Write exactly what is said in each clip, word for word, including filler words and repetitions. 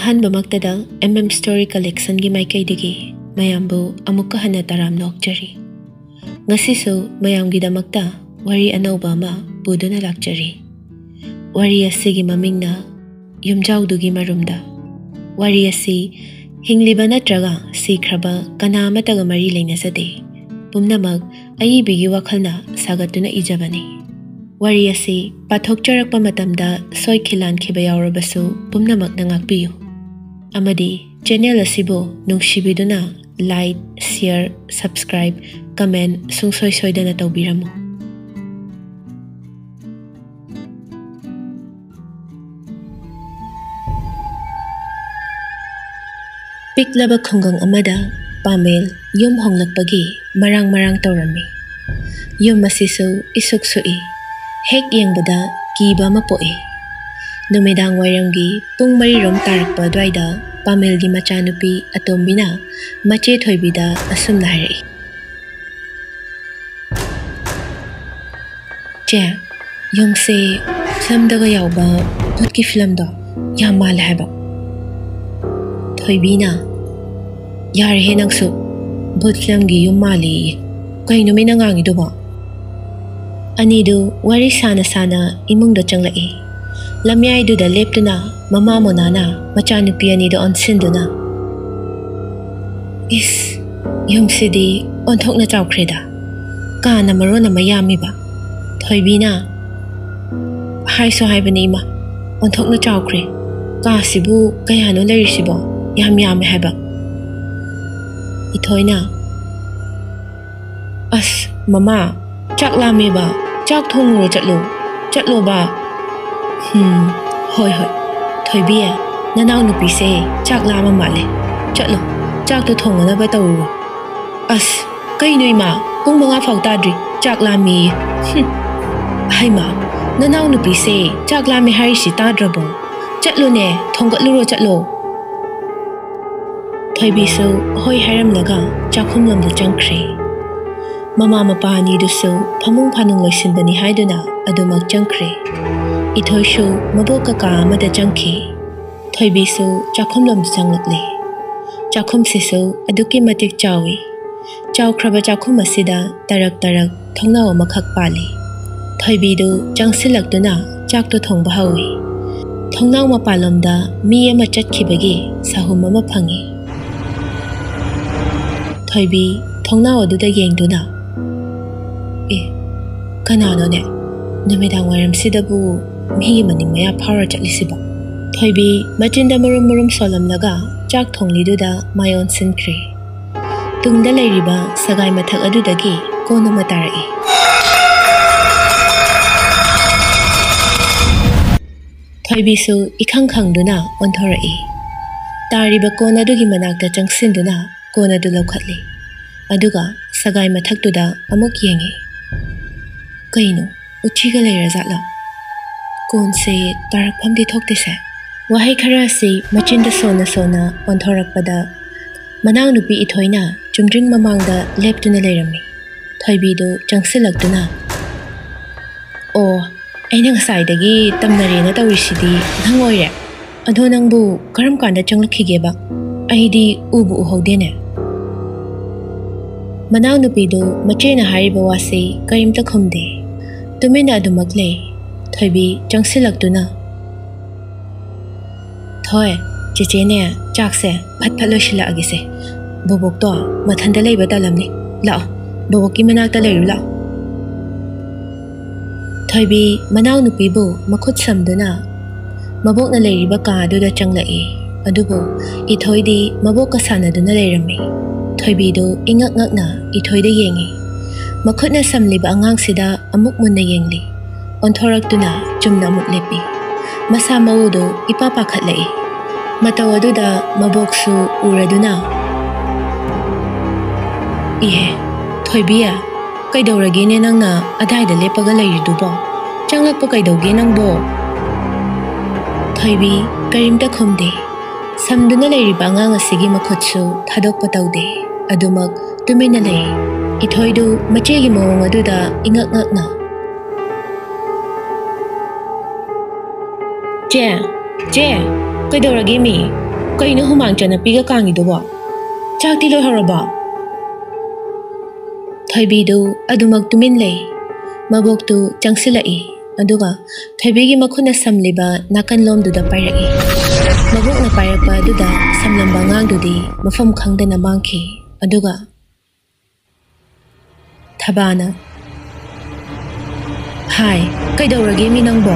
ꯑꯍꯥꯟꯕꯃꯛꯇꯗ M M Story Collectionꯒꯤ ꯃꯥꯏꯀꯩꯗꯒꯤ ꯃꯌꯥꯝꯕꯨ ꯑꯃꯨꯛꯀ ꯍꯟꯅ ꯇꯔꯥꯝꯅ ꯑꯣꯛꯆꯔꯤ꯫ ꯉꯁꯤꯁꯨ ꯃꯌꯥꯝꯒꯤꯗꯃꯛꯇ ꯋꯥꯔꯤ ꯑꯅꯧꯕ ꯑꯃ ꯄꯨꯗꯨꯅ ꯂꯥꯛꯆꯔꯤ꯫ ꯋꯥꯔꯤ ꯑꯁꯤꯒꯤ ꯃꯃꯤꯡꯅ ꯌꯨꯝꯖꯥꯎꯗꯨꯒꯤ ꯃꯔꯨꯝꯗ꯫ ꯋꯥꯔꯤ ꯑꯁꯤ ꯍꯤꯡꯂꯤꯕ ꯅꯠꯇ꯭ꯔꯒ ꯁꯤꯈ꯭ꯔꯕ ꯀꯅꯥ ꯑꯃꯠꯇꯒ ꯃꯔꯤ ꯂꯩꯅꯖꯗꯦ꯫ ꯄꯨꯝꯅꯃꯛ ꯑꯏꯕꯤꯒꯤ ꯋꯥꯈꯜꯅ ꯁꯥꯒꯠꯇꯨꯅ ꯏꯖꯕꯅꯤ꯫ ꯋꯥꯔꯤ ꯑꯁꯤ ꯄꯥꯊꯣꯛꯆꯔꯛꯄ ꯃꯇꯝꯗ ꯁꯣꯏꯈꯤ ꯂꯥꯟꯈꯤꯕ ꯌꯥꯎꯔꯕꯁꯨ ꯄꯨꯝꯅꯃꯛꯅ ꯉꯥꯛꯄꯤꯌꯨ꯫ ꯑꯃꯗꯤ channel ꯑꯁꯤꯕꯨ ꯅꯨꯡꯁꯤꯕꯤꯗꯨꯅ like, share, subscribe, comment ꯁꯨꯡꯁꯣꯏ ꯁꯣꯏꯗꯅ ꯇꯧꯕꯤꯔꯝꯃꯨ꯫ ꯄꯤꯛꯂꯕ ꯈꯨꯡꯒꯪ ꯑꯃꯗ ꯄꯥꯃꯦꯜ ꯌꯨꯝ ꯍꯣꯡꯂꯛꯄꯒꯤ ꯃꯔꯥꯡ ꯃꯔꯥꯡ ꯇꯧꯔꯝꯃꯤ꯫ ꯌꯨꯝ ꯑꯁꯤꯁꯨ ꯏꯁꯨꯛ ꯁꯨꯛꯏ꯫ ꯍꯦꯛ ꯌꯦꯡꯕꯗ ꯀꯤꯕ ꯑꯃ ꯄꯣꯛꯏ꯫ ꯅꯨꯃꯤꯗꯥꯡ ꯋꯥꯏꯔꯝꯒꯤ ꯄꯨꯡ ꯃꯔꯤꯔꯣꯝ ꯇꯥꯔꯛꯄ ꯑꯗꯨꯋꯥꯏꯗ ꯄꯥꯃꯦꯜꯒꯤ ꯃꯆꯥꯅꯨꯄꯤ ꯑꯇꯣꯝꯕꯤꯅ ꯃꯆꯦ ꯊꯣꯏꯕꯤꯗ ꯑꯁꯨꯝꯅ ꯍꯥꯏꯔꯛꯏ꯫ "ꯆꯦ, ꯌꯨꯝꯁꯦ ꯐꯤꯂꯝꯗꯒ ꯌꯥꯎꯕ ꯚꯨꯠꯀꯤ ꯐꯤꯂꯝꯗꯣ ꯌꯥꯝ ꯃꯥꯜꯂꯦ ꯍꯥꯏꯕ꯫" ꯊꯣꯏꯕꯤꯅ, "ꯌꯥꯔꯦꯍꯦ ꯅꯪꯁꯨ, ꯚꯨꯠ ꯐꯤꯂꯝꯒꯤ ꯌꯨꯝ ꯃꯥꯜꯂꯦꯌꯦ꯫ ꯀꯩꯅꯣ ꯃꯤꯅ ꯉꯥꯡꯉꯤꯗꯨꯕꯣ?" ꯑꯅꯤꯗꯨ ꯋꯥꯔꯤ ꯁꯥꯅ ꯁꯥꯅ ꯏꯃꯨꯡꯗ ꯆꯪꯂꯛꯏ꯫ ꯂꯝꯌꯥꯏꯗꯨꯗ ꯂꯦꯞꯇꯨꯅ ꯃꯃꯥ ꯃꯣꯅꯥꯅ ꯃꯆꯥꯅꯨꯄꯤ ꯑꯅꯤꯗꯨ ꯑꯣꯟꯁꯤꯟꯗꯨꯅ, "ꯏꯁ, ꯌꯨꯝꯁꯤꯗꯤ ꯑꯣꯟꯊꯣꯛꯅ ꯆꯥꯎꯈ꯭ꯔꯦꯗ꯫ ꯀꯥꯅ ꯃꯔꯣꯟ ꯑꯃ ꯌꯥꯝꯃꯤꯕ꯫" ꯊꯣꯏꯕꯤꯅ, "ꯍꯥꯏꯁꯨ ꯍꯥꯏꯕꯅꯤ ꯏꯃꯥ, ꯑꯣꯟꯊꯣꯛꯅ ꯆꯥꯎꯈ꯭ꯔꯦ꯫ ꯀꯥꯁꯤꯕꯨ ꯀꯌꯥꯅꯣ ꯂꯩꯔꯤꯁꯤꯕꯣ? ꯌꯥꯝ ꯌꯥꯝꯃꯦ ꯍꯥꯏꯕ꯫" ꯏꯊꯣꯏꯅ, "ꯑꯁ, ꯃꯃꯥ, ꯆꯥꯛ ꯂꯥꯝꯃꯦꯕ, ꯆꯥꯛ ꯊꯣꯡꯉꯨꯔꯣ ꯆꯠꯂꯣ, ꯆꯠꯂꯣꯕ꯫" "ꯍꯨꯝ, ꯍꯣꯏ, ꯍꯣꯏ꯫ ꯊꯣꯏꯕꯤ, ꯅꯅꯥꯎ ꯅꯨꯄꯤꯁꯦ ꯆꯥꯛ ꯂꯥꯝꯃ ꯃꯥꯜꯂꯦ꯫ ꯆꯠꯂꯣ, ꯆꯥꯛꯇꯣ ꯊꯣꯡꯅꯅꯕ ꯇꯧꯔꯨꯔꯣ꯫" "ꯑꯁ, ꯀꯩꯅꯣ ꯏꯃꯥ, ꯄꯨꯡ ꯃꯉꯥ ꯐꯥꯎ ꯇꯥꯗ꯭ꯔꯤ, ꯆꯥꯛ ꯂꯥꯝꯃꯦꯌꯦ꯫ ꯍꯨꯝ꯫ ꯍꯩꯃꯥ, ꯅꯅꯥꯎ ꯅꯨꯄꯤꯁꯦ ꯆꯥꯛ ꯂꯥꯝꯃꯦ ꯍꯥꯏꯔꯤꯁꯤ ꯇꯥꯗ꯭ꯔꯕꯣ? ꯆꯠꯂꯣꯅꯦ, ꯊꯣꯡꯒꯠꯂꯨꯔꯣ ꯆꯠꯂꯣ꯫" ꯊꯣꯏꯕꯤꯁꯨ ꯍꯣꯏ ꯍꯥꯏꯔꯝꯂꯒ ꯆꯥꯛꯈꯨꯝꯂꯣꯝꯗ ꯆꯪꯈ꯭ꯔꯦ꯫ ꯃꯃꯥ ꯃꯄꯥ ꯑꯅꯤꯗꯨꯁꯨ ꯐꯃꯨꯡ ꯐꯥꯅꯨꯡ ꯂꯣꯏꯁꯤꯟꯕꯅꯤ ꯍꯥꯏꯗꯨꯅ ꯑꯗꯨꯃꯛ ꯆꯪꯈ꯭ꯔꯦ꯫ ꯏꯊꯣꯏꯁꯨ ꯃꯕꯣꯛ ꯀꯀꯥ ꯑꯃꯗ ꯆꯪꯈꯤ꯫ ꯊꯣꯏꯕꯤꯁꯨ ꯆꯥꯛꯈꯨꯝꯂꯣꯝꯗ ꯆꯪꯂꯛꯂꯦ꯫ ꯆꯥꯛꯈꯨꯝꯁꯤꯁꯨ ꯑꯗꯨꯛꯀꯤ ꯃꯇꯤꯛ ꯆꯥꯎꯏ꯫ ꯆꯥꯎꯈ꯭ꯔꯕ ꯆꯥꯛꯈꯨꯝ ꯑꯁꯤꯗ ꯇꯔꯛ ꯇꯔꯛ ꯊꯣꯡꯅꯥꯎ ꯑꯃꯈꯛ ꯄꯥꯜꯂꯤ꯫ ꯊꯣꯏꯕꯤꯗꯨ ꯆꯪꯁꯤꯜꯂꯛꯇꯨꯅ ꯆꯥꯛꯇꯨ ꯊꯣꯡꯕ ꯍꯧꯏ꯫ ꯊꯣꯡꯅꯥꯎ ꯃꯄꯥꯟꯂꯣꯝꯗ ꯃꯤ ꯑꯃ ꯆꯠꯈꯤꯕꯒꯤ ꯁꯍꯨꯝ ꯑꯃ ꯐꯪꯏ꯫ ꯊꯣꯏꯕꯤ ꯊꯣꯡꯅꯥꯎ ꯑꯗꯨꯗ ꯌꯦꯡꯗꯨꯅ, "ꯑꯦ, ꯀꯅꯥꯅꯣꯅꯦ? ꯅꯨꯃꯤꯗꯥꯡ ꯋꯥꯏꯔꯝꯁꯤꯗꯕꯨ ꯃꯤꯒꯤ ꯃꯅꯤꯡ ꯃꯌꯥ ꯐꯥꯎꯔ ꯆꯠꯂꯤꯁꯤꯕꯣ?" ꯊꯣꯏꯕꯤ ꯃꯆꯤꯟꯗ ꯃꯨꯔꯨꯝ ꯃꯨꯔꯨꯝ ꯁꯣꯜꯂꯝꯂꯒ ꯆꯥꯛ ꯊꯣꯡꯂꯤꯗꯨꯗ ꯃꯥꯏ ꯑꯣꯟꯁꯤꯟꯈ꯭ꯔꯦ꯫ ꯇꯨꯡꯗ ꯂꯩꯔꯤꯕ ꯁꯒꯥꯏ ꯃꯊꯛ ꯑꯗꯨꯗꯒꯤ ꯀꯣꯟ ꯑꯃ ꯇꯥꯔꯛꯏ꯫ ꯊꯣꯏꯕꯤꯁꯨ ꯏꯈꯪ ꯈꯪꯗꯨꯅ ꯑꯣꯟꯊꯣꯔꯛꯏ꯫ ꯇꯥꯔꯤꯕ ꯀꯣꯟ ꯑꯗꯨꯒꯤ ꯃꯅꯥꯛꯇ ꯆꯪꯁꯤꯟꯗꯨꯅ ꯀꯣꯟ ꯑꯗꯨ ꯂꯧꯈꯠꯂꯤ꯫ ꯑꯗꯨꯒ ꯁꯒꯥꯏ ꯃꯊꯛꯇꯨꯗ ꯑꯃꯨꯛ ꯌꯦꯡꯉꯤ꯫ ꯀꯩꯅꯣ, ꯎꯆꯤꯒ ꯂꯩꯔꯖꯥꯠꯂꯣ? ꯀꯣꯟꯁꯦ ꯇꯥꯔꯛꯐꯝꯗꯤ ꯊꯣꯛꯇꯦꯁꯦ꯫ ꯋꯥꯍꯩ ꯈꯔ ꯑꯁꯤ ꯃꯆꯤꯟꯗ ꯁꯣꯟꯅ ꯁꯣꯟꯅ ꯑꯣꯟꯊꯣꯔꯛꯄꯗ, ꯃꯅꯥꯎꯅꯨꯄꯤ ꯏꯊꯣꯏꯅ ꯆꯨꯝꯗ꯭ꯔꯤꯡ ꯃꯃꯥꯡꯗ ꯂꯦꯞꯇꯨꯅ ꯂꯩꯔꯝꯃꯤ꯫ ꯊꯣꯏꯕꯤꯗꯨ ꯆꯪꯁꯤꯜꯂꯛꯇꯨꯅ, "ꯑꯣ, ꯑꯩꯅ ꯉꯁꯥꯏꯗꯒꯤ ꯇꯝꯅꯔꯦꯅ ꯇꯧꯔꯤꯁꯤꯗꯤ ꯅꯪ ꯑꯣꯏꯔꯦ꯫ ꯑꯗꯣ ꯅꯪꯕꯨ ꯀꯔꯝ ꯀꯥꯟꯗ ꯆꯪꯂꯛꯈꯤꯒꯦꯕ? ꯑꯩꯗꯤ ꯎꯕꯨ ꯎꯍꯧꯗꯦꯅꯦ꯫" ꯃꯅꯥꯎꯅꯨꯄꯤꯗꯨ ꯃꯆꯦꯅ ꯍꯥꯏꯔꯤꯕ ꯋꯥꯁꯤ ꯀꯔꯤꯝꯇ ꯈꯨꯝꯗꯦ꯫ ꯇꯨꯃꯤꯟꯅ ꯑꯗꯨꯃꯛ ꯂꯩ꯫ ꯊꯣꯏꯕꯤ ꯆꯪꯁꯤꯜꯂꯛꯇꯨꯅ, "ꯊꯣꯏ, ꯆꯦꯆꯦꯅꯦ, ꯆꯥꯛꯁꯦ ꯐꯠ ꯐꯠ ꯂꯣꯏꯁꯤꯜꯂꯛꯑꯒꯦꯁꯦ꯫ ꯕꯣꯕꯣꯛꯇꯣ ꯃꯊꯟꯇ ꯂꯩꯕ ꯇꯜꯂꯝꯅꯤ꯫ ꯂꯥꯛꯑꯣ, ꯕꯣꯕꯣꯛꯀꯤ ꯃꯅꯥꯛꯇ ꯂꯩꯔꯨ ꯂꯥꯛꯑꯣ꯫" ꯊꯣꯏꯕꯤ ꯃꯅꯥꯎꯅꯨꯄꯤꯕꯨ ꯃꯈꯨꯠ ꯁꯝꯗꯨꯅ ꯃꯕꯣꯛꯅ ꯂꯩꯔꯤꯕ ꯀꯥ ꯑꯗꯨꯗ ꯆꯪꯂꯛꯏ꯫ ꯑꯗꯨꯕꯨ ꯏꯊꯣꯏꯗꯤ ꯃꯕꯣꯛꯀ ꯁꯥꯟꯅꯗꯨꯅ ꯂꯩꯔꯝꯃꯤ꯫ ꯊꯣꯏꯕꯤꯗꯨ ꯏꯉꯛ ꯉꯛꯅ ꯏꯊꯣꯏꯗ ꯌꯦꯡꯉꯤ꯫ ꯃꯈꯨꯠꯅ ꯁꯝꯂꯤꯕ ꯑꯉꯥꯡꯁꯤꯗ ꯑꯃꯨꯛ ꯃꯨꯟꯅ ꯌꯦꯡꯂꯤ꯫ ꯑꯣꯟꯊꯣꯔꯛꯇꯨꯅ ꯆꯨꯝꯅ ꯑꯃꯨꯛ ꯂꯦꯞꯄꯤ꯫ ꯃꯁꯥ ꯃꯎꯗꯨ ꯏꯄꯥ ꯄꯥꯈꯠꯂꯛꯏ꯫ ꯃꯇꯧ ꯑꯗꯨꯗ ꯃꯕꯣꯛꯁꯨ ꯎꯔꯗꯨꯅ, "ꯏꯍꯦ, ꯊꯣꯏꯕꯤ, ꯀꯩꯗꯧꯔꯒꯦꯅꯦ ꯅꯪꯅ ꯑꯗꯥꯏꯗ ꯂꯦꯞꯄꯒ ꯂꯩꯔꯤꯗꯨꯕꯣ? ꯆꯪꯂꯛꯄ ꯀꯩꯗꯧꯒꯦ ꯅꯪꯕꯣ?" ꯊꯣꯏꯕꯤ ꯀꯔꯤꯝꯇ ꯈꯨꯝꯗꯦ꯫ ꯁꯝꯗꯨꯅ ꯂꯩꯔꯤꯕ ꯑꯉꯥꯡ ꯑꯁꯤꯒꯤ ꯃꯈꯨꯠꯁꯨ ꯊꯥꯗꯣꯛꯄ ꯇꯧꯗꯦ꯫ ꯑꯗꯨꯃꯛ ꯇꯨꯃꯤꯟꯅ ꯂꯩ꯫ ꯏꯊꯣꯏꯗꯨ ꯃꯆꯦꯒꯤ ꯃꯑꯣꯡ ꯑꯗꯨꯗ ꯏꯉꯛ ꯉꯛꯅ, "ꯆꯦ, ꯆꯦ!" ꯀꯩꯗꯧꯔꯒꯦ ꯃꯤ? ꯀꯩꯅꯣ ꯍꯨꯃꯥꯡ ꯆꯅꯞꯄꯤꯒ ꯀꯥꯡꯉꯤꯗꯨꯕꯣ? ꯆꯥꯛꯇꯤ ꯂꯣꯏꯍꯧꯔꯕꯣ? ꯊꯣꯏꯕꯤꯗꯨ ꯑꯗꯨꯃꯛ ꯇꯨꯃꯤꯟ ꯂꯩ꯫ ꯃꯕꯣꯛꯇꯨ ꯆꯪꯁꯤꯜꯂꯛꯏ, ꯑꯗꯨꯒ ꯊꯣꯏꯕꯤꯒꯤ ꯃꯈꯨꯠꯅ ꯁꯝꯂꯤꯕ ꯅꯥꯀꯟꯂꯣꯝꯗꯨꯗ ꯄꯥꯏꯔꯛꯏ꯫ ꯃꯕꯣꯛꯅ ꯄꯥꯏꯔꯛꯄ ꯑꯗꯨꯗ ꯁꯝꯂꯝꯕ ꯑꯉꯥꯡꯗꯨꯗꯤ ꯃꯐꯝ ꯈꯪꯗꯅ ꯃꯥꯡꯈꯤ, ꯑꯗꯨꯒ ꯊꯕꯥꯅ, "ꯍꯥꯏ, ꯀꯩꯗꯧꯔꯒꯦ ꯃꯤ ꯅꯪꯕꯣ?"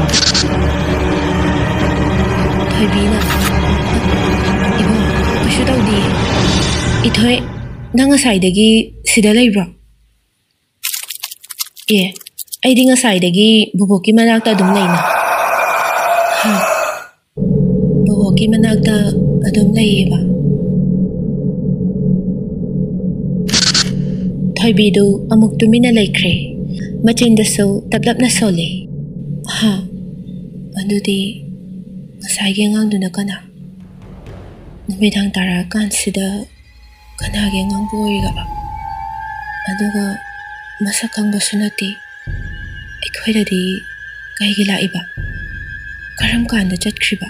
ꯊꯣꯏꯕꯤꯅ, "ꯏꯕꯣ, ꯀꯩꯁꯨ ꯇꯧꯗꯤꯌꯦ꯫ ꯏꯊꯣꯏ, ꯅꯪ ꯉꯁꯥꯏꯗꯒꯤ ꯁꯤꯗ ꯂꯩꯕ꯭ꯔꯣ?" "ꯑꯦ, ꯑꯩꯗꯤ ꯉꯁꯥꯏꯗꯒꯤ ꯕꯨꯕꯣꯛꯀꯤ ꯃꯅꯥꯛꯇ ꯑꯗꯨꯝ ꯂꯩꯅ꯫" "ꯍꯥ?" "ꯕꯨꯕꯣꯛꯀꯤ ꯃꯅꯥꯛꯇ ꯑꯗꯨꯝ ꯂꯩꯌꯦꯕ?" ꯊꯣꯏꯕꯤꯗꯨ ꯑꯃꯨꯛ ꯇꯨꯃꯤꯟꯅ ꯂꯩꯈ꯭ꯔꯦ꯫ ꯃꯆꯤꯟꯗꯁꯨ ꯇꯞꯂꯞꯅ ꯁꯣꯜꯂꯤ꯫ "ꯍꯥ? ꯑꯗꯨꯗꯤ ꯉꯁꯥꯏꯒꯤ ꯑꯉꯥꯡꯗꯨꯅ ꯀꯅꯥ? ꯅꯨꯃꯤꯗꯥꯡ ꯇꯥꯔꯛꯑꯀꯥꯟꯁꯤꯗ ꯀꯅꯥꯒꯤ ꯑꯉꯥꯡꯕꯨ ꯑꯣꯏꯔꯤꯒꯕ? ꯑꯗꯨꯒ ꯃꯁꯛ ꯈꯪꯕꯁꯨ ꯅꯠꯇꯦ꯫ ꯑꯩꯈꯣꯏꯗꯗꯤ ꯀꯩꯒꯤ ꯂꯥꯛꯏꯕ? ꯀꯔꯝ ꯀꯥꯟꯗ ꯆꯠꯈ꯭ꯔꯤꯕ?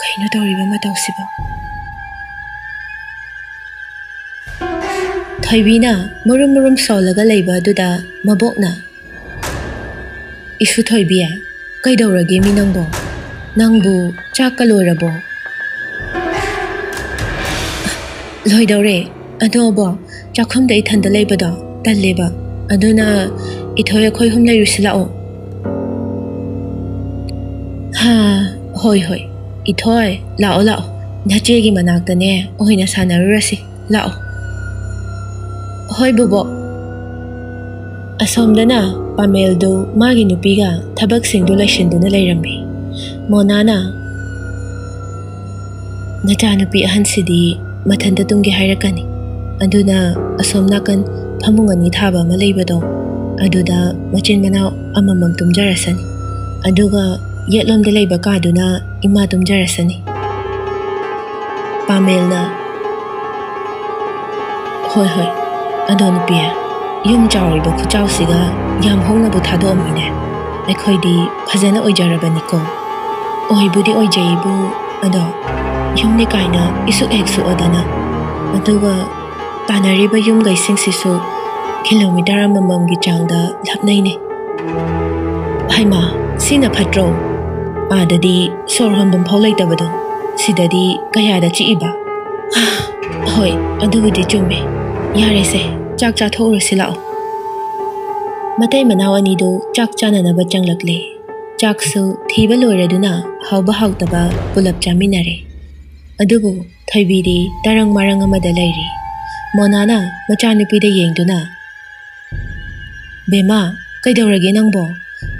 ꯀꯩꯅꯣ ꯇꯧꯔꯤꯕ ꯃꯇꯧꯁꯤꯕꯣ?" ꯊꯣꯏꯕꯤꯅ ꯃꯨꯔꯨꯝ ꯃꯨꯔꯨꯝ ꯁꯣꯜꯂꯒ ꯂꯩꯕ ꯑꯗꯨꯗ ꯃꯕꯣꯛꯅ, "ꯏꯁꯨ ꯊꯣꯏꯕꯤ, ꯀꯩꯗꯧꯔꯒꯦ ꯃꯤ ꯅꯪꯕꯣ? ꯅꯪꯕꯨ ꯆꯥꯛꯀ ꯂꯣꯏꯔꯕꯣ?" "ꯂꯣꯏꯗꯧꯔꯦ꯫ ꯑꯗꯣꯕꯣ, ꯆꯥꯛꯈꯨꯝꯗ ꯏꯊꯟꯗ ꯂꯩꯕꯗꯣ ꯇꯜꯂꯦꯕ꯫ ꯑꯗꯨꯅ ꯏꯊꯣꯏ ꯑꯩꯈꯣꯏ ꯑꯍꯨꯝ ꯂꯩꯔꯨꯁꯤ ꯂꯥꯛꯑꯣ꯫" "ꯍꯥ, ꯍꯣꯏ, ꯍꯣꯏ꯫ ꯏꯊꯣꯏ, ꯂꯥꯛꯑꯣ, ꯂꯥꯛꯑꯣ꯫ ꯅꯆꯦꯒꯤ ꯃꯅꯥꯛꯇꯅꯦ ꯑꯣꯏꯅ ꯁꯥꯟꯅꯔꯨꯔꯁꯤ꯫ ꯂꯥꯛꯑꯣ꯫" "ꯍꯣꯏ, ꯕꯨꯕꯣꯛ꯫" ꯑꯁꯣꯝꯗꯅ ꯄꯥꯃꯦꯜꯗꯨ ꯃꯥꯒꯤ ꯅꯨꯄꯤꯒ ꯊꯕꯛꯁꯤꯡꯗꯨ ꯂꯣꯏꯁꯤꯟꯗꯨꯅ ꯂꯩꯔꯝꯃꯤ꯫ ꯃꯣꯅꯥꯅ, "ꯅꯆꯥꯅꯨꯄꯤ ꯑꯍꯟꯁꯤꯗꯤ ꯃꯊꯟꯇ ꯇꯨꯝꯒꯦ ꯍꯥꯏꯔꯛꯀꯅꯤ꯫ ꯑꯗꯨꯅ ꯑꯁꯣꯝ ꯅꯥꯀꯟ ꯐꯃꯨꯡ ꯑꯅꯤ ꯊꯥꯕ ꯑꯃ ꯂꯩꯕꯗꯣ, ꯑꯗꯨꯗ ꯃꯆꯤꯟ ꯃꯅꯥꯎ ꯑꯃꯃꯝ ꯇꯨꯝꯖꯔꯁꯅꯤ꯫ ꯑꯗꯨꯒ ꯌꯦꯠꯂꯣꯝꯗ ꯂꯩꯕ ꯀꯥꯗꯨꯅ ꯏꯃꯥ ꯇꯨꯝꯖꯔꯁꯅꯤ꯫" ꯄꯥꯃꯦꯜꯅ, "ꯍꯣꯏ, ꯍꯣꯏ꯫ ꯑꯗꯣ ꯅꯨꯄꯤ, ꯌꯨꯝ ꯆꯥꯎꯔꯤꯕ ꯈꯨꯆꯥꯎꯁꯤꯒ ꯌꯥꯝ ꯍꯣꯡꯅꯕꯨ ꯊꯥꯗꯣꯛꯑꯝꯃꯤꯅꯦ꯫ ꯑꯩꯈꯣꯏꯗꯤ ꯐꯖꯅ ꯑꯣꯏꯖꯔꯕꯅꯤꯀꯣ꯫" ꯑꯣꯏꯕꯨꯗꯤ ꯑꯣꯏꯖꯩꯕꯨ, ꯑꯗꯣ ꯌꯨꯝꯅꯤ ꯀꯥꯏꯅ ꯏꯁꯨꯛ ꯍꯦꯛ ꯁꯨꯛꯑꯗꯅ, ꯑꯗꯨꯒ ꯇꯥꯟꯅꯔꯤꯕ ꯌꯨꯝꯈꯩꯁꯤꯡꯁꯤꯁꯨ ꯀꯤꯂꯣꯃꯤꯇꯔ ꯑꯃꯃꯝꯒꯤ ꯆꯥꯡꯗ ꯂꯥꯞꯅꯩꯅꯦ꯫ ꯍꯩꯃꯥ, ꯁꯤꯅ ꯐꯠꯇ꯭ꯔꯣ? ꯑꯥꯗꯗꯤ ꯁꯣꯔ ꯍꯣꯟꯐꯝ ꯐꯥꯎ ꯂꯩꯇꯕꯗꯣ, ꯁꯤꯗꯗꯤ ꯀꯌꯥꯗ ꯆꯤꯛꯏꯕ? ꯍꯣꯏ, ꯑꯗꯨꯕꯨꯗꯤ ꯆꯨꯝꯃꯦ꯫ ꯌꯥꯔꯦꯁꯦ, ꯆꯥꯛ ꯆꯥꯊꯣꯛꯎꯔꯁꯤ ꯂꯥꯛꯑꯣ꯫ ꯃꯇꯩ ꯃꯅꯥꯎ ꯑꯅꯤꯗꯨ ꯆꯥꯛ ꯆꯥꯅꯅꯕ ꯆꯪꯂꯛꯂꯦ꯫ ꯆꯥꯛꯁꯨ ꯊꯤꯕ ꯂꯣꯏꯔꯗꯨꯅ ꯍꯥꯎꯕ ꯍꯥꯎꯇꯕ ꯄꯨꯂꯞ ꯆꯥꯃꯤꯟꯅꯔꯦ꯫ ꯑꯗꯨꯕꯨ ꯊꯣꯏꯕꯤꯗꯤ ꯇꯔꯪ ꯃꯔꯪ ꯑꯃꯗ ꯂꯩꯔꯤ꯫ ꯃꯣꯅꯥꯅ ꯃꯆꯥꯅꯨꯄꯤꯗ ꯌꯦꯡꯗꯨꯅ, "ꯕꯦꯝꯃ, ꯀꯩꯗꯧꯔꯒꯦ ꯅꯪꯕꯣ?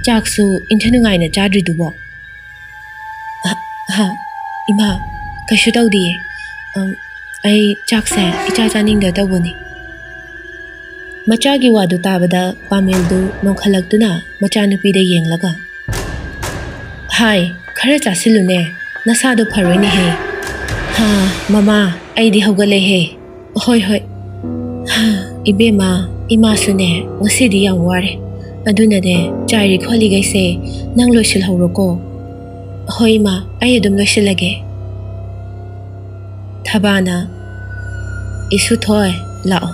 ꯆꯥꯛꯁꯨ ꯏꯟꯊꯤ ꯅꯨꯡꯉꯥꯏꯅ ꯆꯥꯗ꯭ꯔꯤꯗꯨꯕꯣ?" "ꯍ, ꯍ, ꯏꯃꯥ, ꯀꯩꯁꯨ ꯇꯧꯗꯤꯌꯦ꯫ ꯑꯝ, ꯑꯩ ꯆꯥꯛꯁꯦ ꯏꯆꯥ ꯆꯥꯅꯤꯡꯗ ꯇꯧꯕꯅꯤ꯫" ꯃꯆꯥꯒꯤ ꯋꯥꯗꯨ ꯇꯥꯕꯗ ꯄꯥꯃꯦꯜꯗꯨ ꯅꯣꯡꯈꯠꯂꯛꯇꯨꯅ ꯃꯆꯥꯅꯨꯄꯤꯗ ꯌꯦꯡꯂꯒ, "ꯍꯥꯏ, ꯈꯔ ꯆꯥꯁꯤꯜꯂꯨꯅꯦ, ꯅꯁꯥꯗꯣ ꯐꯔꯣꯏꯅꯦꯍꯦ꯫" "ꯍꯥ, ꯃꯃꯥ, ꯑꯩꯗꯤ ꯍꯧꯒꯠꯂꯦꯍꯦ꯫" "ꯍꯣꯏ, ꯍꯣꯏ꯫" "ꯍꯥ, ꯏꯕꯦꯝꯃ, ꯏꯃꯥꯁꯨꯅꯦ ꯉꯁꯤꯗꯤ ꯌꯥꯝ ꯋꯥꯔꯦ, ꯑꯗꯨꯅꯅꯦ ꯆꯥꯏꯔꯤ ꯈꯣꯠꯂꯤꯈꯩꯁꯦ ꯅꯪ ꯂꯣꯏꯁꯤꯜꯍꯧꯔꯣꯀꯣ꯫" "ꯍꯣꯏ ꯏꯃꯥ, ꯑꯩ ꯑꯗꯨꯝ ꯂꯣꯏꯁꯤꯜꯂꯒꯦ꯫" ꯊꯕꯥꯅ, "ꯏꯁꯨꯊꯣꯏ, ꯂꯥꯛꯑꯣ,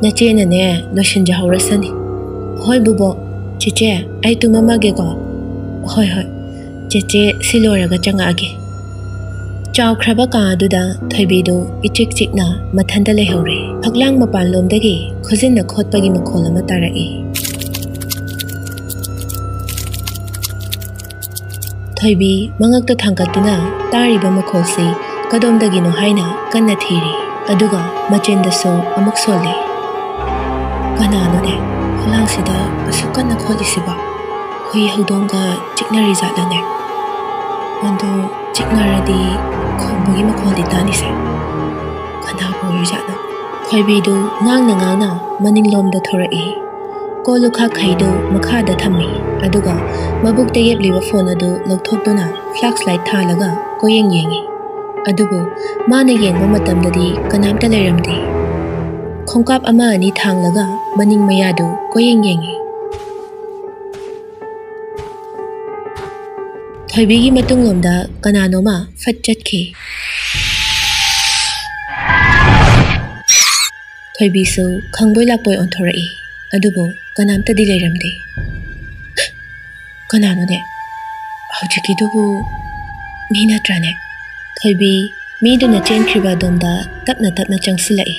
ꯅꯆꯦꯅꯅꯦ ꯂꯣꯏꯁꯤꯟꯖꯍꯧꯔꯁꯅꯤ꯫" "ꯍꯣꯏ ꯕꯨꯕꯣꯛ꯫ ꯆꯦꯆꯦ, ꯑꯩ ꯇꯨꯝꯃꯝꯃꯒꯦꯀꯣ꯫" "ꯍꯣꯏ, ꯍꯣꯏ, ꯆꯦꯆꯦ ꯁꯤ ꯂꯣꯏꯔꯒ ꯆꯪꯉꯛꯑꯒꯦ꯫" ꯆꯥꯎꯈ꯭ꯔꯕ ꯀꯥ ꯑꯗꯨꯗ ꯊꯣꯏꯕꯤꯗꯨ ꯏꯆꯤꯛ ꯆꯤꯛꯅ ꯃꯊꯟꯇ ꯂꯩꯍꯧꯔꯦ꯫ ꯐꯛꯂꯥꯡ ꯃꯄꯥꯟꯂꯣꯝꯗꯒꯤ ꯈꯨꯖꯤꯟꯅ ꯈꯣꯠꯄꯒꯤ ꯃꯈꯣꯜ ꯑꯃ ꯇꯥꯔꯛꯏ꯫ ꯊꯣꯏꯕꯤ ꯃꯉꯛꯇ ꯊꯥꯡꯒꯠꯇꯨꯅ ꯇꯥꯔꯤꯕ ꯃꯈꯣꯜꯁꯤ ꯀꯗꯣꯝꯗꯒꯤꯅꯣ ꯍꯥꯏꯅ ꯀꯟꯅ ꯊꯤꯔꯤ꯫ ꯑꯗꯨꯒ ꯃꯆꯤꯟꯗꯁꯨ ꯑꯃꯨꯛ ꯁꯣꯜꯂꯤ꯫ "ꯀꯅꯥꯅꯣꯅꯦ ꯐꯛꯂꯥꯡꯁꯤꯗ ꯑꯁꯨꯛ ꯀꯟꯅ ꯈꯣꯠꯂꯤꯁꯤꯕꯣ? ꯍꯨꯏ ꯍꯧꯗꯣꯡꯒ ꯆꯤꯛꯅꯔꯤꯖꯥꯠꯂꯅꯦ? ꯑꯗꯣ ꯆꯤꯛꯅꯔꯗꯤ ꯈꯣꯡꯕꯒꯤ ꯃꯈꯣꯜꯗꯤ ꯇꯥꯅꯤꯁꯦ꯫ ꯀꯅꯥꯕꯨ ꯑꯣꯏꯔꯤꯖꯥꯠꯅꯣ?" ꯊꯣꯏꯕꯤꯗꯨ ꯉꯥꯡꯅ ꯉꯥꯡꯅ ꯃꯅꯤꯡꯂꯣꯝꯗ ꯊꯣꯔꯛꯏ꯫ ꯀꯣꯜ ꯂꯨꯈꯥꯛꯈꯩꯗꯨ ꯃꯈꯥꯗ ꯊꯝꯃꯤ, ꯑꯗꯨꯒ ꯃꯕꯨꯛꯇ ꯌꯦꯞꯂꯤꯕ ꯐꯣꯟ ꯑꯗꯨ ꯂꯧꯊꯣꯛꯇꯨꯅ ꯐ꯭ꯂꯥꯁ ꯂꯥꯏꯠ ꯊꯥꯜꯂꯒ ꯀꯣꯏꯌꯦꯡ ꯌꯦꯡꯉꯤ꯫ ꯑꯗꯨꯕꯨ ꯃꯥꯅ ꯌꯦꯡꯕ ꯃꯇꯝꯗꯗꯤ ꯀꯅꯥꯝꯇ ꯂꯩꯔꯝꯗꯦ꯫ ꯈꯣꯡꯀꯥꯞ ꯑꯃ ꯑꯅꯤ ꯊꯥꯡꯂꯒ ꯃꯅꯤꯡ ꯃꯌꯥꯗꯨ ꯀꯣꯏꯌꯦꯡ ꯌꯦꯡꯉꯤ꯫ ꯊꯣꯏꯕꯤꯒꯤ ꯃꯇꯨꯡꯂꯣꯝꯗ ꯀꯅꯥꯅꯣꯃ ꯐꯠ ꯆꯠꯈꯤ꯫ ꯊꯣꯏꯕꯤꯁꯨ ꯈꯪꯕꯣꯏ ꯂꯥꯛꯄꯣꯏ ꯑꯣꯟꯊꯣꯔꯛꯏ, ꯑꯗꯨꯕꯨ ꯀꯅꯥꯝꯇꯗꯤ ꯂꯩꯔꯝꯗꯦ꯫ ꯀꯅꯥꯅꯣꯅꯦ? ꯍꯧꯖꯤꯛꯀꯤꯗꯨꯕꯨ ꯃꯤ ꯅꯠꯇ꯭ꯔꯥꯅꯦ? ꯊꯣꯏꯕꯤ ꯃꯤꯗꯨꯅ ꯆꯦꯟꯈ꯭ꯔꯤꯕ ꯑꯗꯣꯝꯗ ꯇꯞꯅ ꯇꯞꯅ ꯆꯪꯁꯤꯜꯂꯛꯏ꯫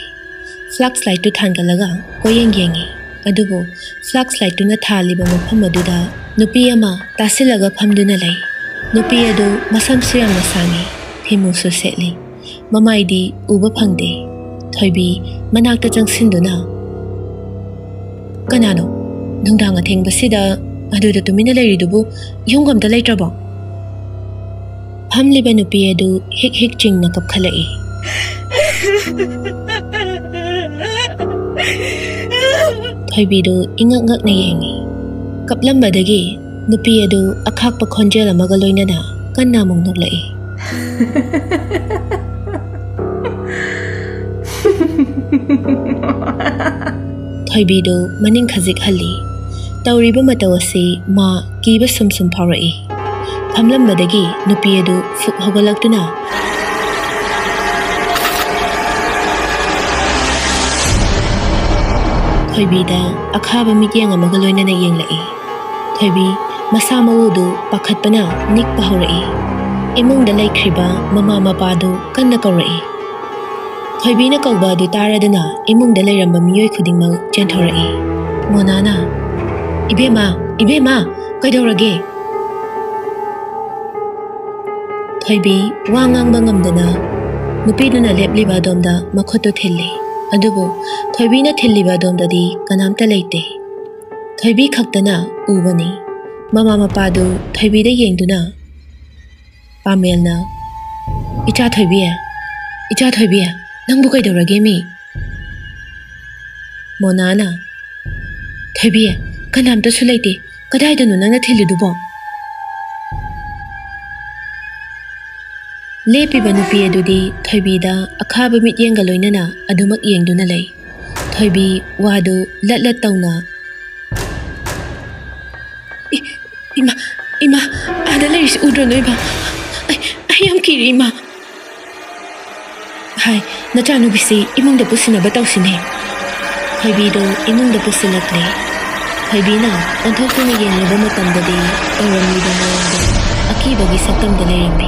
ꯐ꯭ꯂꯥꯛꯁ ꯂꯥꯏꯠꯇꯨ ꯊꯥꯟꯒꯠꯂꯒ ꯀꯣꯏꯌꯦꯡ ꯌꯦꯡꯉꯤ, ꯑꯗꯨꯕꯨ ꯐ꯭ꯂꯥꯛꯁ ꯂꯥꯏꯠꯇꯨꯅ ꯊꯥꯜꯂꯤꯕ ꯃꯐꯝ ꯑꯗꯨꯗ ꯅꯨꯄꯤ ꯑꯃ ꯇꯥꯁꯤꯜꯂꯒ ꯐꯝꯗꯨꯅ ꯂꯩ꯫ ꯅꯨꯄꯤ ꯑꯗꯨ ꯃꯁꯝꯁꯨ ꯌꯥꯝꯅ ꯁꯥꯡꯉꯤ, ꯐꯤꯃꯨꯁꯨ ꯁꯦꯠꯂꯤ, ꯃꯃꯥꯏꯗꯤ ꯎꯕ ꯐꯪꯗꯦ꯫ ꯊꯣꯏꯕꯤ ꯃꯅꯥꯛꯇ ꯆꯪꯁꯤꯟꯗꯨꯅ, "ꯀꯅꯥꯅꯣ ꯅꯨꯡꯗꯥꯡ ꯑꯊꯦꯡꯕꯁꯤꯗ ꯑꯗꯨꯗ ꯇꯨꯃꯤꯟꯅ ꯂꯩꯔꯤꯗꯨꯕꯨ? ꯌꯨꯝꯒ ꯑꯝꯇ ꯂꯩꯇ꯭ꯔꯕꯣ?" ꯐꯝꯂꯤꯕ ꯅꯨꯄꯤ ꯑꯗꯨ ꯍꯤꯛ ꯍꯤꯛ ꯆꯤꯡꯅ ꯀꯞꯈꯠꯂꯛꯏ꯫ ꯊꯣꯏꯕꯤꯗꯨ ꯏꯉꯛ ꯉꯛꯅ ꯌꯦꯡꯉꯤ꯫ ꯀꯞꯂꯝꯕꯗꯒꯤ ꯅꯨꯄꯤ ꯑꯗꯨ ꯑꯈꯥꯛꯄ ꯈꯣꯟꯖꯦꯜ ꯑꯃꯒ ꯂꯣꯏꯅꯅ ꯀꯟꯅ ꯑꯃꯨꯛ ꯅꯣꯛꯂꯛꯏ꯫ ꯊꯣꯏꯕꯤꯗꯨ ꯃꯅꯤꯡ ꯈꯖꯤꯛ ꯍꯜꯂꯤ꯫ ꯇꯧꯔꯤꯕ ꯃꯇꯧ ꯑꯁꯤ ꯃꯥ ꯀꯤꯕ ꯁꯨꯝ ꯁꯨꯝ ꯐꯥꯎꯔꯛꯏ꯫ ꯐꯝꯂꯝꯕꯗꯒꯤ ꯅꯨꯄꯤ ꯑꯗꯨ ꯐꯨꯛ ꯍꯧꯒꯠꯂꯛꯇꯨꯅ ꯊꯣꯏꯕꯤꯗ ꯑꯈꯥꯕ ꯃꯤꯠꯌꯦꯡ ꯑꯃꯒ ꯂꯣꯏꯅꯅ ꯌꯦꯡꯂꯛꯏ꯫ ꯊꯣꯏꯕꯤ ꯃꯁꯥ ꯃꯎꯗꯨ ꯄꯥꯈꯠꯄꯅ ꯅꯤꯛꯄ ꯍꯧꯔꯛꯏ꯫ ꯏꯃꯨꯡꯗ ꯂꯩꯈ꯭ꯔꯤꯕ ꯃꯃꯥ ꯃꯄꯥꯗꯨ ꯀꯟꯅ ꯀꯧꯔꯛꯏ꯫ ꯊꯣꯏꯕꯤꯅ ꯀꯧꯕ ꯑꯗꯨ ꯇꯥꯔꯗꯨꯅ ꯏꯃꯨꯡꯗ ꯂꯩꯔꯝꯕ ꯃꯤꯑꯣꯏ ꯈꯨꯗꯤꯡꯃꯛ ꯆꯦꯟꯊꯣꯔꯛꯏ꯫ ꯃꯣꯅꯥꯅ, "ꯏꯕꯦꯝꯃ, ꯏꯕꯦꯝꯃ, ꯀꯩꯗꯧꯔꯒꯦ?" ꯊꯣꯏꯕꯤ ꯋꯥ ꯉꯥꯡꯕ ꯉꯝꯗꯅ ꯅꯨꯄꯤꯗꯨꯅ ꯂꯦꯞꯂꯤꯕ ꯑꯗꯣꯝꯗ ꯃꯈꯨꯠꯇꯨ ꯊꯤꯜꯂꯤ꯫ ꯑꯗꯨꯕꯨ ꯊꯣꯏꯕꯤꯅ ꯊꯤꯜꯂꯤꯕ ꯑꯗꯣꯝꯗꯗꯤ ꯀꯅꯥꯝꯇ ꯂꯩꯇꯦ꯫ ꯊꯣꯏꯕꯤ ꯈꯛꯇꯅ ꯎꯕꯅꯤ꯫ ꯃꯃꯥ ꯃꯄꯥꯗꯨ ꯊꯣꯏꯕꯤꯗ ꯌꯦꯡꯗꯨꯅ ꯄꯥꯃꯦꯜꯅ, "ꯏꯆꯥ ꯊꯣꯏꯕꯤ, ꯏꯆꯥ ꯊꯣꯏꯕꯤ, ꯅꯪꯕꯨ ꯀꯩꯗꯧꯔꯒꯦ ꯃꯤ?" ꯃꯣꯅꯥꯅ, "ꯊꯣꯏꯕꯤ, ꯀꯅꯥꯝꯇꯁꯨ ꯂꯩꯇꯦ꯫ ꯀꯗꯥꯏꯗꯅꯣ ꯅꯪꯅ ꯊꯤꯜꯂꯤꯗꯨꯕꯣ?" ꯂꯦꯞꯄꯤꯕ ꯅꯨꯄꯤ ꯑꯗꯨꯗꯤ ꯊꯣꯏꯕꯤꯗ ꯑꯈꯥꯕ ꯃꯤꯠꯌꯦꯡꯒ ꯂꯣꯏꯅꯅ ꯑꯗꯨꯃꯛ ꯌꯦꯡꯗꯨꯅ ꯂꯩ꯫ ꯊꯣꯏꯕꯤ ꯋꯥꯗꯨ ꯂꯠ ꯂꯠ ꯇꯧꯅ, "ꯏ-, ꯏꯃꯥ, ꯏꯃꯥ, ꯑꯥꯗ ꯂꯩꯔꯤꯁꯤ ꯎꯗ꯭ꯔꯣ ꯅꯣꯏꯕ? ꯑꯩ, ꯑꯩ ꯌꯥꯝ ꯀꯤꯔꯦ, ꯏꯃꯥ꯫ ꯍꯥꯏ, ꯅꯆꯥꯅꯨꯄꯤꯁꯤ ꯏꯃꯨꯡꯗ ꯄꯨꯁꯤꯟꯅꯕ ꯇꯧꯁꯤꯅꯦ꯫ ꯊꯣꯏꯕꯤꯗꯨ ꯏꯃꯨꯡꯗ ꯄꯨꯁꯤꯜꯂꯛꯂꯦ꯫ ꯊꯣꯏꯕꯤꯅ ꯑꯣꯟꯊꯣꯛꯇꯨꯅ ꯌꯦꯡꯂꯨꯕ ꯃꯇꯝꯗꯗꯤ ꯇꯧꯔꯝꯂꯤꯕ ꯃꯑꯣꯡꯗꯣ ꯑꯀꯤꯕꯒꯤ ꯁꯛꯇꯝꯗ ꯂꯩꯔꯝꯃꯤ꯫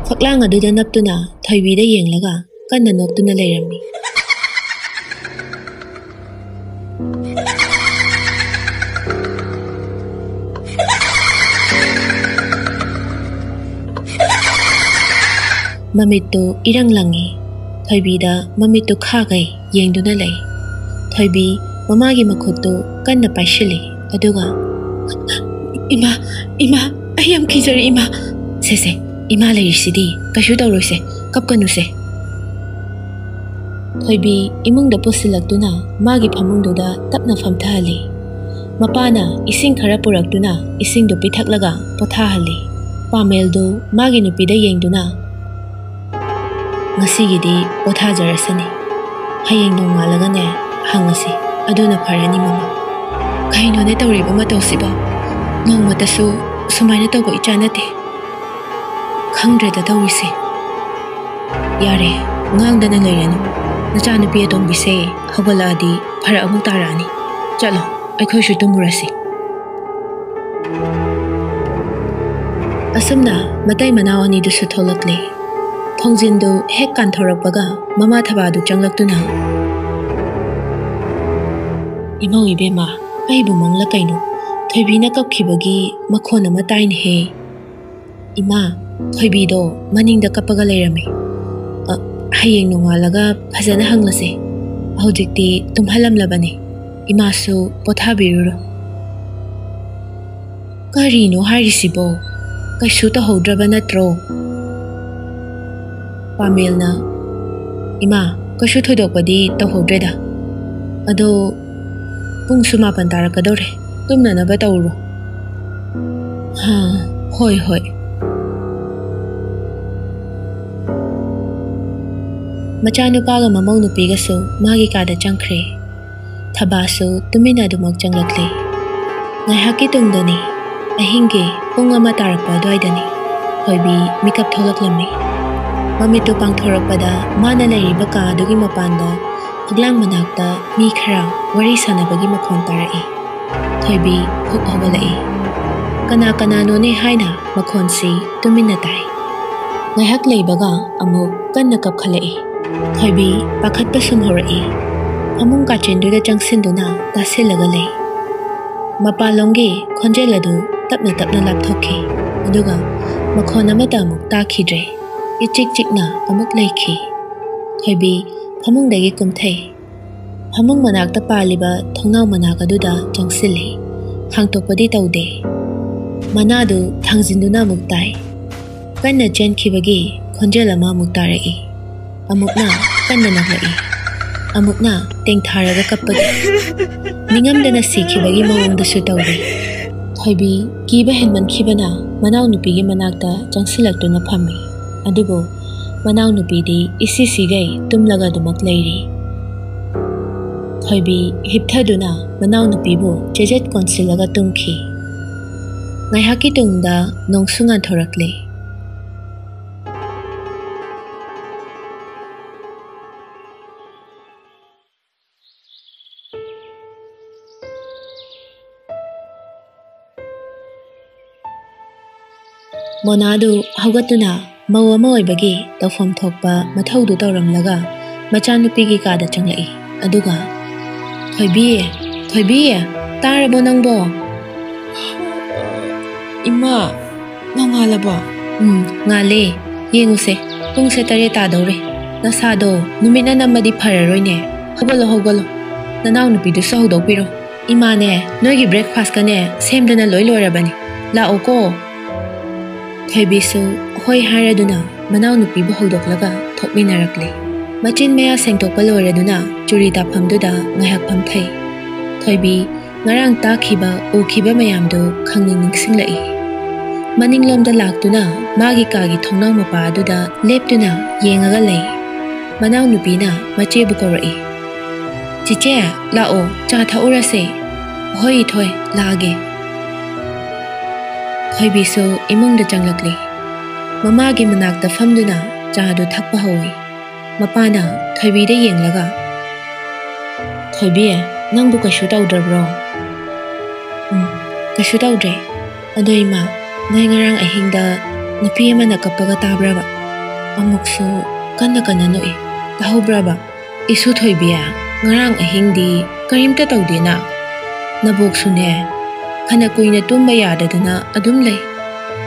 ꯐꯛꯂꯥꯡ ꯑꯗꯨꯗ ꯅꯞꯇꯨꯅ ꯊꯣꯏꯕꯤꯗ ꯌꯦꯡꯂꯒ ꯀꯟꯅ ꯅꯣꯛꯇꯨꯅ ꯂꯩꯔꯝꯃꯤ꯫ ꯃꯃꯤꯠꯇꯨ ꯏꯔꯪ ꯂꯪꯉꯤ꯫ ꯊꯣꯏꯕꯤꯗ ꯃꯃꯤꯠꯇꯨ ꯈꯥꯒꯩ ꯌꯦꯡꯗꯨꯅ ꯂꯩ꯫ ꯊꯣꯏꯕꯤ ꯃꯃꯥꯒꯤ ꯃꯈꯨꯠꯇꯨ ꯀꯟꯅ ꯄꯥꯏꯁꯤꯜꯂꯤ꯫ ꯑꯗꯨꯒ, "ꯏꯃꯥ, ꯏꯃꯥ, ꯑꯩ ꯌꯥꯝ ꯀꯤꯖꯔꯦ, ꯏꯃꯥ꯫ ꯁꯦ, ꯁꯦ, ꯏꯃꯥ ꯂꯩꯔꯤꯁꯤꯗꯤ, ꯀꯩꯁꯨ ꯇꯧꯔꯣꯏꯁꯦ, ꯀꯞꯀꯅꯨꯁꯦ꯫" ꯊꯣꯏꯕꯤ ꯏꯃꯨꯡꯗ ꯄꯨꯁꯤꯜꯂꯛꯇꯨꯅ ꯃꯥꯒꯤ ꯐꯃꯨꯡꯗꯨꯗ ꯇꯞꯅ ꯐꯝꯊꯍꯜꯂꯤ꯫ ꯃꯄꯥꯅ ꯏꯁꯤꯡ ꯈꯔ ꯄꯨꯔꯛꯇꯨꯅ ꯏꯁꯤꯡꯗꯨ ꯄꯤꯊꯛꯂꯒ ꯄꯣꯊꯥꯍꯜꯂꯤ꯫ ꯄꯥꯃꯦꯜꯗꯨ ꯃꯥꯒꯤ ꯅꯨꯄꯤꯗ ꯌꯦꯡꯗꯨꯅ, "ꯉꯁꯤꯒꯤꯗꯤ ꯄꯣꯊꯥꯖꯔꯁꯅꯤ꯫ ꯍꯌꯦꯡ ꯅꯣꯡꯉꯥꯜꯂꯒꯅꯦ ꯍꯪꯉꯁꯤ, ꯑꯗꯨꯅ ꯐꯔꯅꯤ, ꯃꯃꯥ꯫" ꯀꯩꯅꯣꯅꯦ ꯇꯧꯔꯤꯕ ꯃꯇꯧꯁꯤꯕꯣ? ꯅꯣꯡꯃꯇꯁꯨ ꯁꯨꯃꯥꯏꯅ ꯇꯧꯕ ꯏꯆꯥ ꯅꯠꯇꯦ꯫ ꯈꯪꯗ꯭ꯔꯦꯗ ꯇꯧꯔꯤꯁꯦ꯫ ꯌꯥꯔꯦ, ꯉꯥꯡꯗꯅ ꯂꯩꯔꯅꯨ꯫ ꯅꯆꯥꯅꯨꯄꯤ ꯑꯇꯣꯝꯕꯤꯁꯦ ꯍꯧꯒꯠꯂꯛꯑꯗꯤ ꯐꯔꯛ ꯑꯃꯨꯛ ꯇꯥꯔꯛꯑꯅꯤ꯫ ꯆꯠꯂꯣ, ꯑꯩꯈꯣꯏꯁꯨ ꯇꯨꯝꯃꯨꯔꯁꯤ꯫ ꯑꯁꯨꯝꯅ ꯃꯇꯩ ꯃꯅꯥꯎ ꯑꯅꯤꯗꯨꯁꯨ ꯊꯣꯛꯂꯛꯂꯦ꯫ ꯊꯣꯡꯖꯤꯟꯗꯨ ꯍꯦꯛ ꯀꯥꯟꯊꯣꯔꯛꯄꯒ ꯃꯃꯥ ꯊꯕꯥꯗꯨ ꯆꯪꯂꯛꯇꯨꯅ, "ꯏꯃꯧ ꯏꯕꯦꯝꯃ, ꯑꯩꯕꯨ ꯃꯪꯂ ꯀꯩꯅꯣ? ꯊꯣꯏꯕꯤꯅ ꯀꯞꯈꯤꯕꯒꯤ ꯃꯈꯣꯟ ꯑꯃ ꯇꯥꯏꯅꯦꯍꯦ꯫" "ꯏꯃꯥ, ꯊꯣꯏꯕꯤꯗꯣ ꯃꯅꯤꯡꯗ ꯀꯞꯄꯒ ꯂꯩꯔꯝꯃꯤ꯫ ꯑ, ꯍꯌꯦꯡ ꯅꯣꯡꯉꯥꯜꯂꯒ ꯐꯖꯅ ꯍꯪꯂꯁꯦ꯫ ꯍꯧꯖꯤꯛꯇꯤ ꯇꯨꯝꯍꯜꯂꯝꯂꯕꯅꯤ꯫ ꯏꯃꯥꯁꯨ ꯄꯣꯊꯥꯕꯤꯔꯨꯔꯣ꯫" "ꯀꯔꯤꯅꯣ ꯍꯥꯏꯔꯤꯁꯤꯕꯣ? ꯀꯩꯁꯨ ꯇꯧꯍꯧꯗ꯭ꯔꯕ ꯅꯠꯇ꯭ꯔꯣ?" ꯄꯥꯃꯦꯜꯅ, "ꯏꯃꯥ, ꯀꯩꯁꯨ ꯊꯣꯏꯗꯣꯛꯄꯗꯤ ꯇꯧꯍꯧꯗ꯭ꯔꯦꯗ꯫ ꯑꯗꯣ ꯄꯨꯡꯁꯨ ꯃꯥꯄꯟ ꯇꯥꯔꯛꯀꯗꯧꯔꯦ꯫ ꯇꯨꯝꯅꯅꯕ ꯇꯧꯔꯣ꯫" "ꯍꯥ, ꯍꯣꯏ, ꯍꯣꯏ꯫" ꯃꯆꯥꯅꯨꯄꯥꯒ ꯃꯃꯧ ꯅꯨꯄꯤꯒꯁꯨ ꯃꯥꯒꯤ ꯀꯥꯗ ꯆꯪꯈ꯭ꯔꯦ꯫ ꯊꯕꯥꯁꯨ ꯇꯨꯃꯤꯟꯅ ꯑꯗꯨꯃꯛ ꯆꯪꯂꯛꯂꯦ꯫ ꯉꯥꯏꯍꯥꯛꯀꯤ ꯇꯨꯡꯗꯅꯤ꯫ ꯑꯍꯤꯡꯒꯤ ꯄꯨꯡ ꯑꯃ ꯇꯥꯔꯛꯄ ꯑꯗꯨꯋꯥꯏꯗꯅꯤ꯫ ꯊꯣꯏꯕꯤ ꯃꯤꯀꯞ ꯊꯣꯛꯂꯛꯂꯝꯃꯤ꯫ ꯃꯃꯤꯠꯇꯨ ꯄꯥꯡꯊꯣꯔꯛꯄꯗ ꯃꯥꯅ ꯂꯩꯔꯤꯕ ꯀꯥ ꯑꯗꯨꯒꯤ ꯃꯄꯥꯟꯗ ꯐꯛꯂꯥꯡ ꯃꯅꯥꯛꯇ ꯃꯤ ꯈꯔ ꯋꯥꯔꯤ ꯁꯥꯟꯅꯕꯒꯤ ꯃꯈꯣꯟ ꯇꯥꯔꯛꯏ꯫ ꯊꯣꯏꯕꯤ ꯍꯨꯛ ꯍꯧꯒꯠꯂꯛꯏ꯫ ꯀꯅꯥ ꯀꯅꯥꯅꯣꯅꯦ ꯍꯥꯏꯅ ꯃꯈꯣꯟꯁꯤ ꯇꯨꯃꯤꯟꯅ ꯇꯥꯏ꯫ ꯉꯥꯏꯍꯥꯛ ꯂꯩꯕꯒ ꯑꯃꯨꯛ ꯀꯟꯅ ꯀꯞꯈꯠꯂꯛꯏ꯫ ꯊꯣꯏꯕꯤ ꯄꯥꯈꯠꯄ ꯁꯨꯝ ꯍꯧꯔꯛꯏ꯫ ꯐꯃꯨꯡ ꯀꯥꯆꯤꯟꯗꯨꯗ ꯆꯪꯁꯤꯟꯗꯨꯅ ꯇꯥꯁꯤꯜꯂꯒ ꯂꯩ꯫ ꯃꯄꯥꯟꯂꯣꯝꯒꯤ ꯈꯣꯟꯖꯦꯜ ꯑꯗꯨ ꯇꯞꯅ ꯇꯞꯅ ꯂꯥꯞꯊꯣꯛꯈꯤ, ꯑꯗꯨꯒ ꯃꯈꯣꯟ ꯑꯃꯠꯇ ꯑꯃꯨꯛ ꯇꯥꯈꯤꯗ꯭ꯔꯦ꯫ ꯏꯆꯤꯛ ꯆꯤꯛꯅ ꯑꯃꯨꯛ ꯂꯩꯈꯤ꯫ ꯊꯣꯏꯕꯤ ꯐꯃꯨꯡꯗꯒꯤ ꯀꯨꯝꯊꯩ꯫ ꯐꯃꯨꯡ ꯃꯅꯥꯛꯇ ꯄꯥꯜꯂꯤꯕ ꯊꯣꯡꯅꯥꯎ ꯃꯅꯥꯛ ꯑꯗꯨꯗ ꯆꯪꯁꯤꯜꯂꯤ꯫ ꯍꯥꯡꯇꯣꯛꯄꯗꯤ ꯇꯧꯗꯦ꯫ ꯃꯅꯥꯗꯨ ꯊꯥꯡꯖꯤꯟꯗꯨꯅ ꯑꯃꯨꯛ ꯇꯥꯏ꯫ ꯀꯟꯅ ꯆꯦꯟꯈꯤꯕꯒꯤ ꯈꯣꯟꯖꯦꯜ ꯑꯃ ꯑꯃꯨꯛ ꯇꯥꯔꯛꯏ꯫ ꯑꯃꯨꯛꯅ ꯀꯟꯅ ꯅꯣꯛꯂꯛꯏ꯫ ꯑꯃꯨꯛꯅ ꯇꯦꯡꯊꯥꯔꯒ ꯀꯞꯄꯒꯤ, ꯅꯤꯡꯉꯝꯗꯅ ꯁꯤꯈꯤꯕꯒꯤ ꯃꯑꯣꯡꯗꯁꯨ ꯇꯧꯔꯤ꯫ ꯊꯣꯏꯕꯤ ꯀꯤꯕ ꯍꯦꯟꯃꯟꯈꯤꯕꯅ ꯃꯅꯥꯎꯅꯨꯄꯤꯒꯤ ꯃꯅꯥꯛꯇ ꯆꯪꯁꯤꯜꯂꯛꯇꯨꯅ ꯐꯝꯃꯤ꯫ ꯑꯗꯨꯕꯨ ꯃꯅꯥꯎꯅꯨꯄꯤꯗꯤ ꯏꯁꯤ ꯁꯤꯒꯩ ꯇꯨꯝꯂꯒ ꯑꯗꯨꯃꯛ ꯂꯩꯔꯤ꯫ ꯊꯣꯏꯕꯤ ꯍꯤꯞꯊꯗꯨꯅ ꯃꯅꯥꯎꯅꯨꯄꯤꯕꯨ ꯆꯦꯖꯦꯠ ꯀꯣꯟꯁꯤꯜꯂꯒ ꯇꯨꯝꯈꯤ꯫ ꯉꯥꯏꯍꯥꯛꯀꯤ ꯇꯨꯡꯗ ꯅꯣꯡꯁꯨ ꯉꯥꯟꯊꯣꯔꯛꯂꯦ꯫ ꯃꯣꯅꯥꯗꯨ ꯍꯧꯒꯠꯇꯨꯅ ꯃꯧ ꯑꯃ ꯑꯣꯏꯕꯒꯤ ꯇꯧꯐꯝ ꯊꯣꯛꯄ ꯃꯊꯧꯗꯨ ꯇꯧꯔꯝꯂꯒ ꯃꯆꯥꯅꯨꯄꯤꯒꯤ ꯀꯥꯗ ꯆꯪꯂꯛꯏ꯫ ꯑꯗꯨꯒ, "ꯊꯣꯏꯕꯤ, ꯊꯣꯏꯕꯤ, ꯇꯥꯔꯕꯣ ꯅꯪꯕꯣ?" "ꯏꯃꯥ, ꯅꯣꯡꯉꯥꯜꯂꯕꯣ?" "ꯎꯝ, ꯉꯥꯜꯂꯦ꯫ ꯌꯦꯡꯉꯨꯁꯦ, ꯄꯨꯡꯁꯦ ꯇꯔꯦꯠ ꯇꯥꯗꯧꯔꯦ꯫ ꯅꯁꯥꯗꯣ ꯅꯨꯃꯤꯠꯅ ꯅꯝꯃꯗꯤ ꯐꯔꯔꯣꯏꯅꯦ꯫ ꯍꯧꯒꯠꯂꯣ, ꯍꯧꯒꯠꯂꯣ꯫ ꯅꯅꯥꯎ ꯅꯨꯄꯤꯗꯨꯁꯨ ꯍꯧꯗꯣꯛꯄꯤꯔꯣ꯫ ꯏꯃꯥꯅꯦ, ꯅꯣꯏꯒꯤ breakfastꯀꯅꯦ ꯁꯦꯝꯗꯅ ꯂꯣꯏ ꯂꯣꯏꯔꯕꯅꯤ꯫ ꯂꯥꯛꯑꯣꯀꯣ꯫" ꯊꯣꯏꯕꯤꯁꯨ ꯍꯣꯏ ꯍꯥꯏꯔꯗꯨꯅ ꯃꯅꯥꯎꯅꯨꯄꯤꯕꯨ ꯍꯧꯗꯣꯛꯂꯒ ꯊꯣꯛꯃꯤꯟꯅꯔꯛꯂꯦ꯫ ꯃꯆꯤꯟ ꯃꯌꯥ ꯁꯦꯡꯗꯣꯛꯄ ꯂꯣꯏꯔꯗꯨꯅ ꯆꯨꯔꯤ ꯇꯥꯐꯝꯗꯨꯗ ꯉꯥꯏꯍꯥꯛ ꯐꯝꯊꯩ꯫ ꯊꯣꯏꯕꯤ ꯉꯔꯥꯡ ꯇꯥꯈꯤꯕ, ꯎꯈꯤꯕ ꯃꯌꯥꯝꯗꯨ ꯈꯪꯅꯤꯡ ꯅꯤꯡꯁꯤꯡꯂꯛꯏ꯫ ꯃꯅꯤꯡꯂꯣꯝꯗ ꯂꯥꯛꯇꯨꯅ ꯃꯥꯒꯤ ꯀꯥꯒꯤ ꯊꯣꯡꯅꯥꯎ ꯃꯄꯥ ꯑꯗꯨꯗ ꯂꯦꯞꯇꯨꯅ ꯌꯦꯡꯉꯒ ꯂꯩ꯫ ꯃꯅꯥꯎꯅꯨꯄꯤꯅ ꯃꯆꯦꯕꯨ ꯀꯧꯔꯛꯏ꯫ "ꯆꯤꯆꯦ, ꯂꯥꯛꯑꯣ, ꯆꯥ ꯊꯛꯎꯔꯁꯦ꯫" "ꯍꯣꯏ ꯏꯊꯣꯏ, ꯂꯥꯛꯑꯒꯦ꯫" ꯊꯣꯏꯕꯤꯁꯨ ꯏꯃꯨꯡꯗ ꯆꯪꯂꯛꯂꯤ꯫ ꯃꯃꯥꯒꯤ ꯃꯅꯥꯛꯇ ꯐꯝꯗꯨꯅ ꯆꯥꯗꯨ ꯊꯛꯄ ꯍꯧꯏ꯫ ꯃꯄꯥꯅ ꯊꯣꯏꯕꯤꯗ ꯌꯦꯡꯂꯒ, "ꯊꯣꯏꯕꯤ, ꯅꯪꯕꯨ ꯀꯩꯁꯨ ꯇꯧꯗ꯭ꯔꯕ꯭ꯔꯣ?" "ꯎꯝ, ꯀꯩꯁꯨ ꯇꯧꯗ꯭ꯔꯦ꯫ ꯑꯗꯣ ꯏꯃꯥ, ꯅꯣꯏ ꯉꯔꯥꯡ ꯑꯍꯤꯡꯗ ꯅꯨꯄꯤ ꯑꯃꯅ ꯀꯞꯄꯒ ꯇꯥꯕ꯭ꯔꯕ? ꯑꯃꯨꯛꯁꯨ ꯀꯟꯅ ꯀꯟꯅ ꯅꯣꯛꯏ꯫ ꯇꯥꯍꯧꯕ꯭ꯔꯕ?" "ꯏꯁꯨ ꯊꯣꯏꯕꯤ, ꯉꯔꯥꯡ ꯑꯍꯤꯡꯗꯤ ꯀꯔꯤꯝꯇ ꯇꯧꯗꯦꯅ꯫ ꯅꯕꯣꯛꯁꯨꯅꯦ, ꯐꯅ ꯀꯨꯏꯅ ꯇꯨꯝꯕ ꯌꯥꯗꯗꯅ ꯑꯗꯨꯝ ꯂꯩ꯫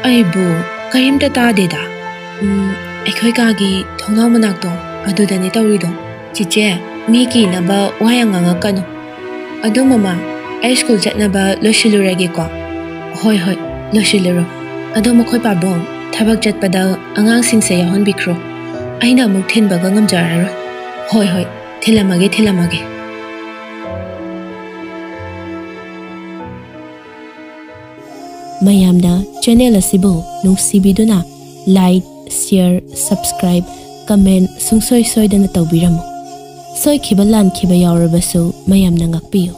ꯑꯩꯕꯨ ꯀꯔꯤꯝꯇ ꯇꯥꯗꯦꯗ꯫ ꯎꯝ, ꯑꯩꯈꯣꯏ ꯀꯥꯒꯤ ꯊꯣꯡꯅꯥꯎ ꯃꯅꯥꯛꯇꯣ, ꯑꯗꯨꯗꯅꯦ ꯇꯧꯔꯤꯗꯣ꯫ ꯆꯤꯆꯦ, ꯃꯤ ꯀꯤꯅꯕ ꯋꯥ ꯌꯥꯝ ꯉꯥꯡꯉꯛꯀꯅꯨ꯫ ꯑꯗꯣ ꯃꯃꯥ, ꯑꯩ ꯁ꯭ꯀꯨꯜ ꯆꯠꯅꯕ ꯂꯣꯏꯁꯤꯜꯂꯨꯔꯒꯦꯀꯣ?" "ꯍꯣꯏ, ꯍꯣꯏ, ꯂꯣꯏꯁꯤꯜꯂꯨꯔꯣ꯫ ꯑꯗꯣ ꯃꯈꯣꯏ ꯄꯥꯕꯨꯡ, ꯊꯕꯛ ꯆꯠꯄꯗ ꯑꯉꯥꯡꯁꯤꯡꯁꯦ ꯌꯥꯎꯍꯟꯕꯤꯈ꯭ꯔꯣ꯫ ꯑꯩꯅ ꯑꯃꯨꯛ ꯊꯤꯟꯕꯒ ꯉꯝꯖꯔꯔꯣꯏ꯫" "ꯍꯣꯏ, ꯍꯣꯏ, ꯊꯤꯜꯂꯝꯃꯒꯦ, ꯊꯤꯜꯂꯝꯃꯒꯦ꯫" ꯃꯌꯥꯝꯅ ꯆꯦꯅꯦꯜ ꯑꯁꯤꯕꯨ ꯅꯨꯡꯁꯤꯕꯤꯗꯨꯅ like, share, subscribe, comment ꯁꯨꯡꯁꯣꯏ ꯁꯣꯏꯗꯅ ꯇꯧꯕꯤꯔꯝꯃꯨ꯫ ꯁꯣꯏꯈꯤꯕ ꯂꯥꯟꯈꯤꯕ ꯌꯥꯎꯔꯕꯁꯨ ꯃꯌꯥꯝꯅ ꯉꯥꯛꯄꯤꯌꯨ꯫